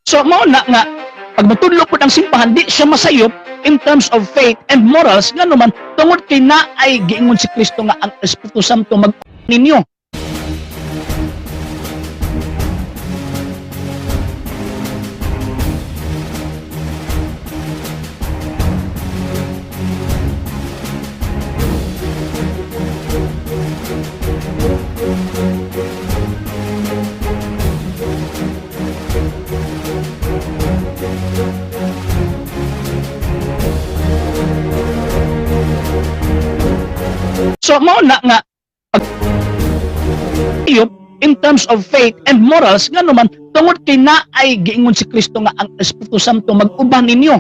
So mao na nga pag mutudlo pud ang simbahan, di siya masayop in terms of faith and morals, ngano man tungod kay naay giingon si Kristo nga ang Espiritu Santo mag ninyo. So mao na nga pag in terms of faith and morals, ngano man tungod kay naay giingon si Kristo nga ang Espiritu Santo mag-uban ninyo.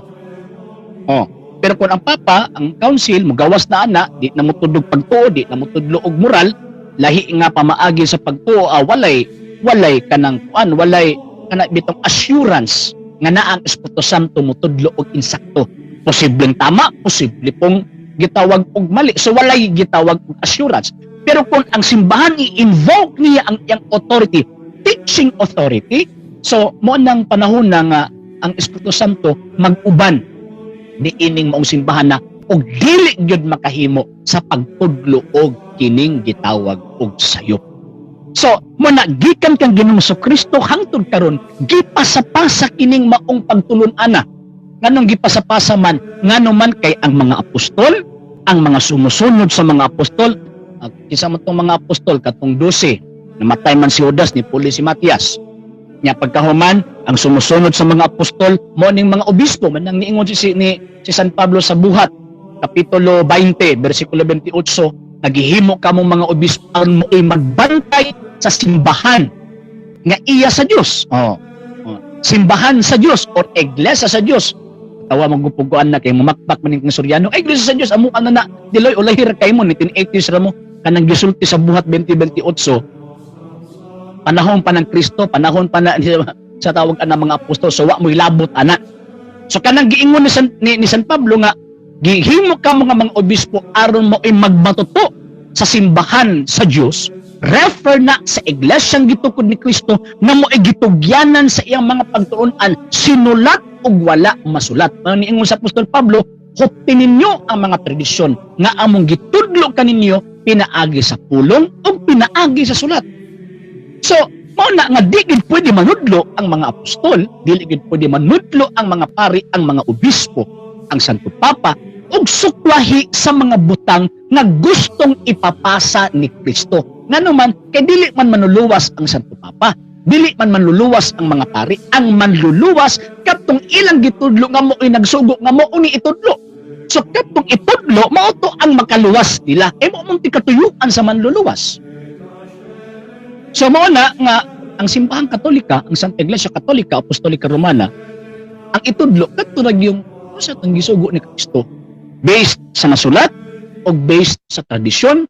Oh, pero kung ang Papa, ang council mugawas na ana, di na motudlog pagtuo, di na motudlo og moral, lahi nga pamaagi sa pagtuo, walay kanang kuan, walay kana bitong assurance nga naa ang Espiritu Santo motudlo og insakto. Posibleng tama, posible pong gitawag og mali. So walay gitawag og assurance. Pero kung ang simbahan i-invoke niya ang iyang authority, teaching authority, so mo nang panahon na nga ang Espiritu Santo mag-uban ni ining maong simbahan na og dili gyud makahimo sa pagtudlo og kining gitawag og sayop. So, mo na gikan kang Ginoong Kristo hangtod karon gipasapasa kining maong pagtulon-ana. Nganong gipasapasa man? Ngano man kay ang mga apostol, ang mga sumusunod sa mga apostol, kinsa man tong mga apostol? Katong 12, namatay man si Judas, ni puli si Matias. Nya pagkahuman, ang sumusunod sa mga apostol mo ning mga obispo man nang niingon si San Pablo sa Buhat kapitulo 20 bersikulo 28, "Naghihimo kamo mga obispo aron mo magbantay sa simbahan nga iya sa Dios." Oh. Simbahan sa Dios or iglesia sa Dios. Tawa magupuguan na kay mamakpak man ning Soriano. Ay, iglesia sa Dios amo ana na diloy ulahir kay mo 1980s ra mo kanang gisulti sa Buhat 20:28. Panahon pa ng Kristo, panahon pa na sa tawag ana mga apostol, so wa mo'y labot ana. So kanang giingon ni San Pablo nga gihimo ka mga obispo aron mo ay magmatuto sa simbahan sa Dios, refer na sa iglesyang gitukod ni Kristo nga mo ay gitugyanan sa iyang mga pagtuon-an, sinulat ug wala masulat. Ang niingon sa Apostol Pablo, "Hupti ninyo ang mga tradisyon nga among gitudlo kaninyo pinaagi sa pulong ug pinaagi sa sulat." So, mao na nga di gid pwede manudlo ang mga apostol, dili gid pwede manudlo ang mga pari, ang mga obispo, ang Santo Papa ug sukwahi sa mga butang nga gustong ipapasa ni Kristo. Ngano man kay dili man manuluwas ang Santo Papa, dili man manluluwas ang mga pari, ang manluluwas katong ilang gitudlo nga mo nagsugo nga mo ni itudlo. So katong itudlo mao to ang makaluwas nila. E mo mong tikatuyuan sa manluluwas. So mao na nga ang Simbahang Katolika, ang Santa Iglesia Katolika Apostolika Romana, ang itudlo kadto ra yung sa tang gisugo ni Kristo based sa nasulat o based sa tradisyon.